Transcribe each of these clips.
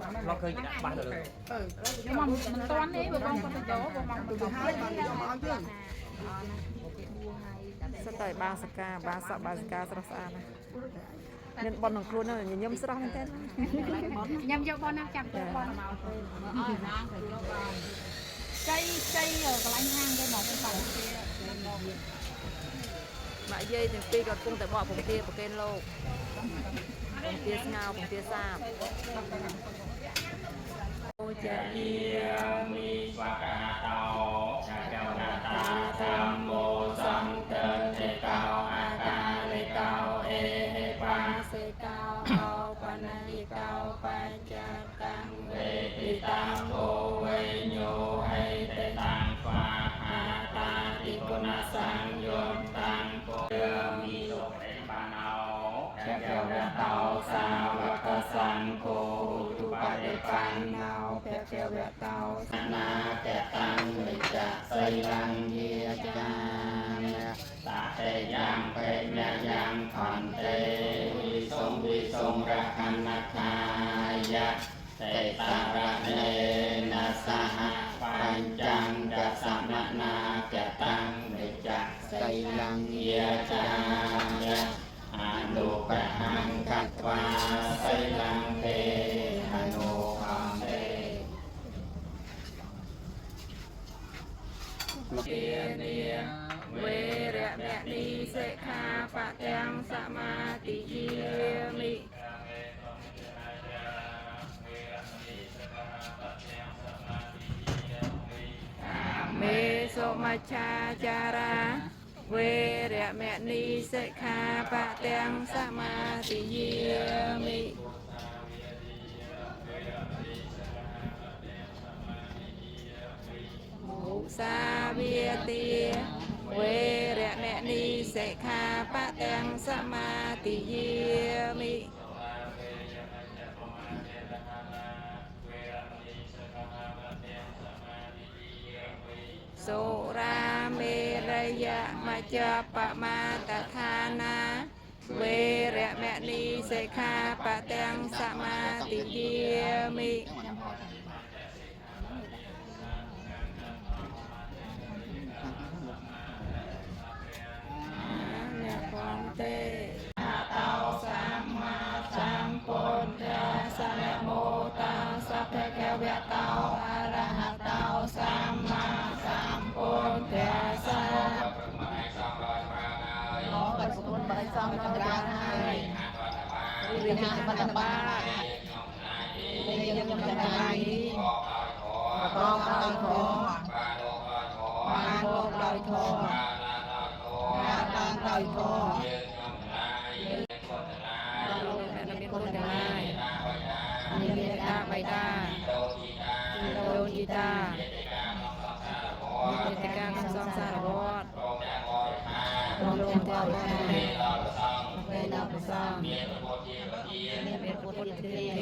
ធ្លាប់ឃើញគេដាក់បាសទៅលើ មកមិនតាន់ទេបើបងគាត់ទៅយកបងមក ទៅហើយបានយកមកឲ្យយើង សិតតែបាសកាបាសកបាសកាស្រស់ស្អាតណាស់មានប៉ុនក្នុងខ្លួនហ្នឹងញញឹមស្រស់មែនតើ ញ៉ាំយកបងណាចាំយកបងមកអើណាទៅយកបងចៃចៃកន្លែងហាងគេមកទៅបងគេ ម៉ាក់យាយទាំងពីរក៏កំពុងតែបកពងទាប្រគេនលោកពងទាស្ងោរពងទាសាបអូចា យាมิวะกะโตชะเจ้านาตาธัมโมสังเตเตเตาอากาลิเตาเอหิปัส สิกาโอปะนิกาปัจจตัง เวทิตาโพเวโยให้เตตังฟาหาตาติกุณสังโยตังโกเยมิโสเรปานเอาชะเจ้านาตาสาวกสังโฆอุปฏิปัน เนาภะคะวะโต นาแกตังนิจะไสลังเยจามตะเตยังเปญยังพันเตวิสงวิสงระคันนาคายะเตตาระเนนะสหปัญจังกะสมนาแกตังนิจะไสลังเยจามะอนุปหังกัตวาไสลังเตอนุพังเต វេរមណីសិក្ខាបទាំងសមាទិយាមិមេសុមច្ឆាចារាវេរមណីសិក្ខាបទាំងសមាទិយាមិមុសាវាទាវេរមណីសិក្ខាបទាំងសមាទិយាមិ សុរាមេរយមជ្ជបមាតឋានាវេរមណីសិក្ខាបទាំងសមាទិយាមិអ្នកផងទេតោសម្មាសម្ពុទ្ធាសនមោតាសភៈកវៈតោអរហតោសម្មាសម្ពុទ្ធាស បាត់សុនបាត់សំដល់បានហើយ វិញ្ញាណបត្តបាត យើងខ្ញុំចំណាយប្រកបដោយធម៌បានលោកដោយធម៌បានបានដោយធម៌ លោកអ្នកមានគុណទាំងឡាយមានមេត្តាបិតាដូនជីតាមេត្តាក្នុងសង្សារវដ្តព្រមទាំងបរិខាពេលដល់ព្រះសង្ឃមានព្រះពុទ្ធជាធាន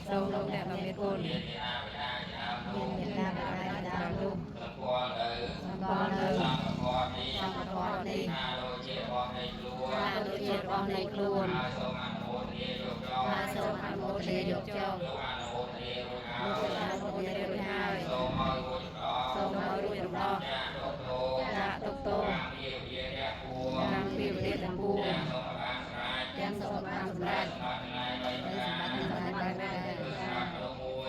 សូមលោកអ្នកដ៏មានគុណ មានមេត្តាបិតា ដល់នោះ សម្គាល់នៅ សង្ឃធម៌នេះ ថាដូចជារបស់នៃខ្លួនហើយសូមអនុមោទនាយកចុះលោកអនុមោទនារួចហើយ សូមឲ្យរួចរំដោះចាក់ទុកទោសតាមពីវេទទាំងពួង ទាំងសូមបានសម្រេចនៅសម្បត្តិទាំងឡាយបែបណា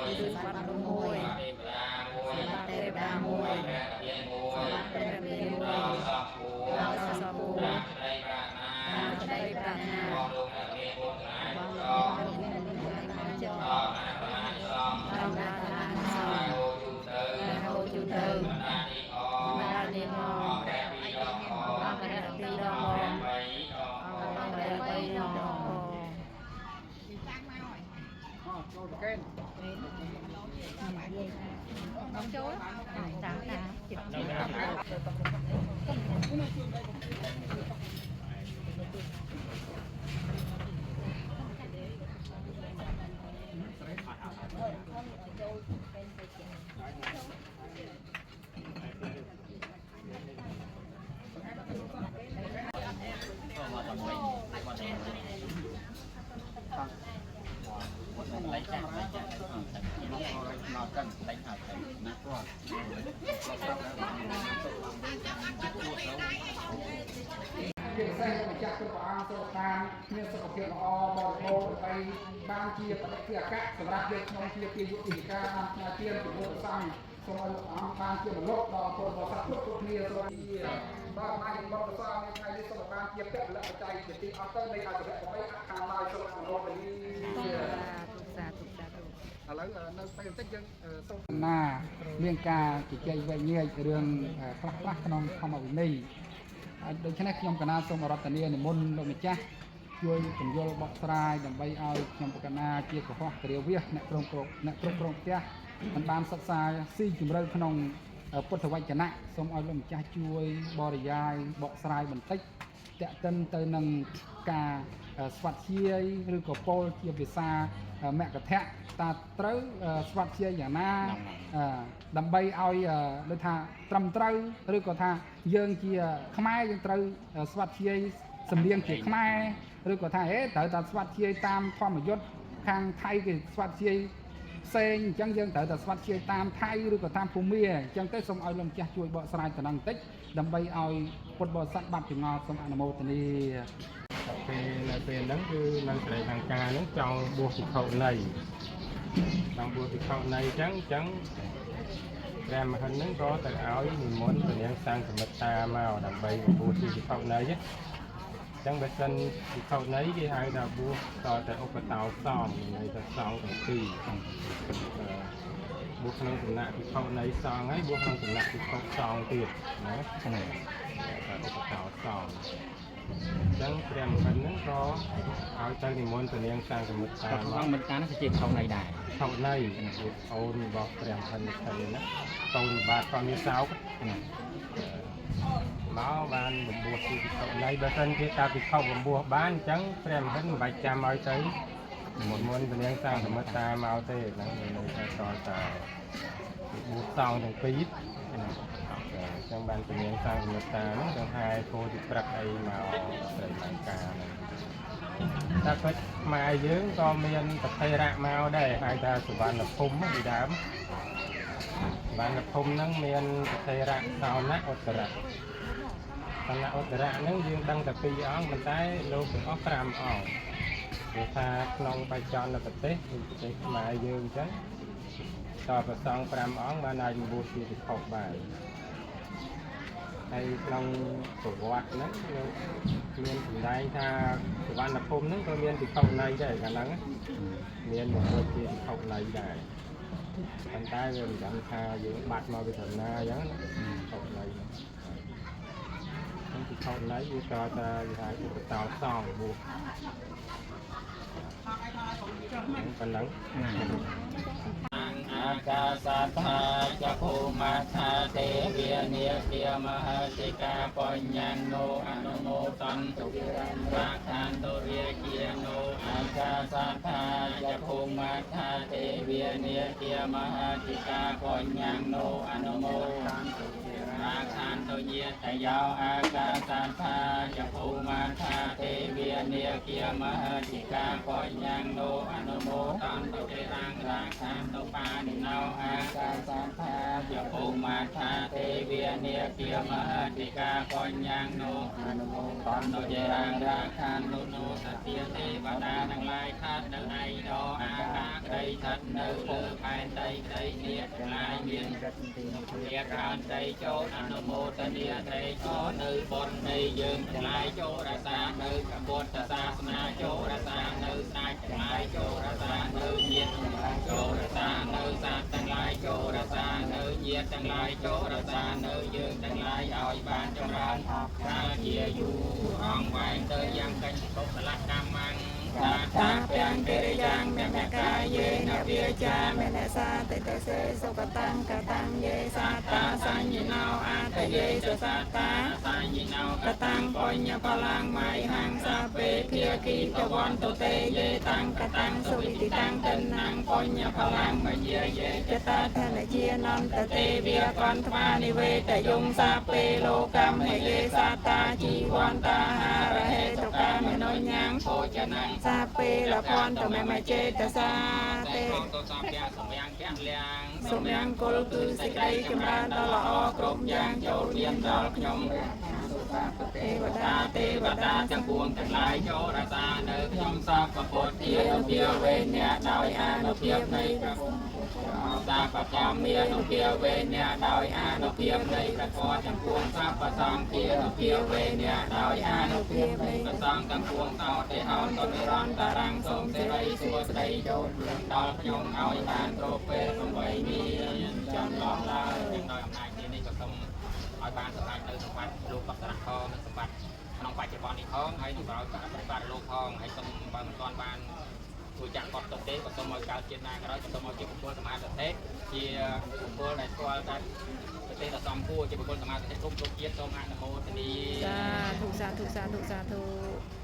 គឺសម្បត្តិមនុស្សមួយសម្បត្តិទេវតាមួយសម្បត្តិព្រះរាមាមួយដោយសពូតាមក្តីប្រាថ្នារបស់លោកអ្នកមានគុណទាំងចុះ តាមដានតាមសង្ឃហូជូទៅបណ្ដានេះមកអង្គរៈពីរដងអង្គរៈបីដង ចូលតាមណាចិត្ត មកតែមួយមកតែ មានសុខភាពល្អបរិបូរណ៍ដើម្បីបានជាបដិភាកៈសម្រាប់យើងក្នុងជាពាយុទិការបានផ្ញើទានជាមួយព្រះសង្ឃសូមឲ្យលោកអង្គបានជាមលុបដល់ពុទ្ធបរិស័ទគ្រប់គ្រប់គ្នាសូមជាបាទម៉ែបុត្រសង្ឃในថ្ងៃនេះសូមឲ្យបានជាពលបច្ច័យជាទីអស់ទៅនៃអរិយប្របីអខានឡើយសូមអនុមោទនា សាធុសាធុ ឥឡូវនៅពេលបន្តិចយើងសូមណាមានការជជែកវែកញែករឿងខ្លះខ្លះក្នុងធម្មវិន័យហើយដូច្នេះខ្ញុំកណាសូមអរតនានិមន្តលោកម្ចាស់ជួយពន្យល់បកស្រាយដើម្បីឲ្យខ្ញុំកណាជាកុហកគ្រាវាសអ្នកក្រុងក្រអ្នកគ្រប់គ្រងផ្ទះមិនបានសិក្សាស៊ីជម្រៅក្នុងពុទ្ធវចនៈសូមឲ្យលោកម្ចាស់ជួយបរិយាយបកស្រាយបន្តិចតេតិនទៅនឹងការស្វាត់ជាយឬក៏ពោលជាភាសាមគ្គធៈតើត្រូវស្វាត់ជាយយ៉ាងណាដើម្បីឲ្យដូចថាត្រឹមត្រូវឬក៏ថាយើងជាខ្មែរយើងត្រូវស្វាត់ជាយសំលៀងជាខ្មែរឬក៏ថាហេត្រូវតែស្វាត់ជាយតាមធម្មយុទ្ធខាងថៃគេស្វាត់ជាយផ្សេងអញ្ចឹងយើងត្រូវតែស្វាត់ជាយតាមថៃឬក៏តាមភូមាអញ្ចឹងទៅសូមឲ្យលោកម្ចាស់ជួយបកស្រាយតំណបន្តិចដើម្បីឲ្យពុទ្ធបរិស័ទបាត់ចម្ងល់សូមអនុមោទនា ពេលនៅពេលហ្នឹងគឺនៅស្រីលង្កាហ្នឹងចង់បួសភិក្ខុនីចង់បួសភិក្ខុនីអញ្ចឹងអញ្ចឹងព្រះមហិនហ្នឹងក៏ទៅឲ្យនិមន្តព្រះនាងសង្ឃមិត្តាមកដើម្បីបួសជាភិក្ខុនីអញ្ចឹងបើសិនភិក្ខុនីគេហៅថាបួសតតែឧបតោសង្ឃមានន័យថាសង្ឃទាំងពីរបួសក្នុងសំណាក់ភិក្ខុនីសង្ឃហើយបួសក្នុងសំណាក់ភិក្ខុសង្ឃទៀតណាហ្នឹងតែឧបតោសង្ឃ អញ្ចឹងព្រះមហិនហ្នឹងក៏ឲ្យទៅនិមន្តព្រះនាងសង្ឃមិត្តា ក៏ មក សង្ឃមិត្តតានោះគឺជាខោណីដែរ ខោណីជាអូនរបស់ព្រះមហិនថៃណាកូនបាទក៏មានសោកមកបានបំពោះជាភិក្ខុណីបើសិនជាតាភិក្ខុបំពោះបានអញ្ចឹងព្រះមហិនមិនបាច់ចាំឲ្យទៅនិមន្តព្រះនាងសង្ឃមិត្តាមកទេហ្នឹងមានន័យថាតតាបួសសង្ឃទាំងពីរអញ្ចឹងបានព្រះនាងសង្ឃមិត្តាហ្នឹងទៅហែពោធិព្រឹកអីមកស្រីលង្កាហ្នឹង តែពិតខ្មែរយើងក៏មានប្រភេរៈមកដែរហៅថាសុវណ្ណភូមិពីដើមសុវណ្ណភូមិហ្នឹងមានប្រភេរៈសោណៈឧត្តរៈសោណៈឧត្តរៈហ្នឹងយើងដឹងតែពីរអង្គប៉ុន្តែលោកទាំងអស់5អង្គគេថាក្នុងបច្ចុប្បន្នប្រទេសគឺប្រទេសខ្មែរយើងអញ្ចឹងតប្រសង5អង្គបានអាចបួសជាភិក្ខុបានហើយក្នុងប្រវត្តិហ្នឹងលោកមានសម្ដែងថាសុវណ្ណភូមិហ្នឹងក៏មានភិក្ខុណីដែរកាលហ្នឹងមានបុគ្គលជាភិក្ខុណីដែរប៉ុន្តែវាមិនដឹងថាយើងបាត់មកពីត្រឹមណាអញ្ចឹងណាភិក្ខុណីហ្នឹងភិក្ខុណីវាក៏ថាគេហៅឧបតោសង្ឃបួសប៉ុណ្ណឹង អាកាសថាចភូមាថាទេវានាគាមហសិកាបញ្ញនោអនុមោទន្តុរាខានតុរាជានោអាកាសថាចភូមាថាទេវានាគាមហសិកាបញ្ញនោអនុមោទន្តុរាខានតុញាតយោអាកាសថាចភូមាថាទេវានាគាមហសិកាបញ្ញនោអនុមោទន្តុទេរាងរាខានតុបានិណោអាកាសថាចភូមាថាទេវានាគាមហសិកាបញ្ញនោអនុមោទន្តុទេរាងរាខានតុនោសតិទេវតាទាំងឡាយខាត់នៅឯដអាកាក្តីស្ថិតនៅលើផែនដីក្តីនាទាំងឡាយមានជាក្រើនត្រីចូលអនុមោទនាត្រីក៏នៅបុណ្យនៃយើងទាំងឡាយចូលរក្សានៅព្រះពុទ្ធសាសនាចូលរក្សានៅស្ដេចទាំងឡាយចូលរក្សានៅញាតិទាំងឡាយចូលរក្សានៅសត្វទាំងឡាយចូលរក្សានៅញាតិទាំងឡាយចូលរក្សានៅយើងទាំងឡាយឲ្យបានចម្រើនថាជាយូរអង្គវែងទៅយ៉ាងកិច្ចកុសលកម្មੰតា តាពាំងកិរិយ៉ាងមនកាយេនវាចាមនសាតិតសេសុកតាំងកតាំងយេសាតាសញ្ញណោអតយេសសាតា សញ្ញណោ កតាំងបញ្ញបលាំងមៃហੰសាពេភាគីភវន្តតេយេតាំងកតាំងសុវិតិតាំងតិណាំងប បញ្ញផលាំងមយាយេចតាធនជានន្តទេវាកន្ថ្វានិវេតយងសាពេលោកម្មហយេសាតាជីវន្តាហារហេតុកាមនុញ្ញាំ ភោជនំ សាពេលភន្តមមចេតសាទេ តសាពៈសម្យ៉ាងពៈលៀង សូមយ៉ាងគុលគឺសេចក្តីចម្រើនដ៏ល្អគ្រប់យ៉ាងចូលមានដល់ខ្ញុំទេវតាទេវតា ទាំងពួងទាំងឡាយចូលរក្សានៅខ្ញុំសពពុទ្ធធានុភាវេអ្នកដោយអានុភាពនៃព្រះសាបកម្មមានុភាវេអ្នកដោយអានុភាពនៃព្រះធម៌ទាំងពួងសពសង្ឃានុភាវេអ្នកដោយអានុភាពនៃព្រះសង្ឃទាំងពួងសោតិហោតនិរន្តរੰសូមសិរីសួស្តីចូលដល់ខ្ញុំឲ្យបានគ្រប់ពេល8មានចំឡងឡើយដោយអំណាចនេះក៏សូមឲ្យបានសម្រេចនៅសម្បត្តិលោកបក្សរខនិងសម្បត្តិក្នុងបច្ចុប្បន្ននេះផងហើយនឹងក្រោយបរិលោកផងហើយសូមបើមិនទាន់បានជួយចាក់គាត់ទុកទេក៏សូមឲ្យកើតជាតិណាក៏ដោយក៏សូមឲ្យជាបុគ្គលសមាធិជាបុគ្គលដែលស្គាល់តែប្រទេសដ៏សមគួរជាបុគ្គលសមាធិគ្រប់គ្រប់ជាតិសូមអនុមោទនា សាធុសាធុសាធុសាធុ។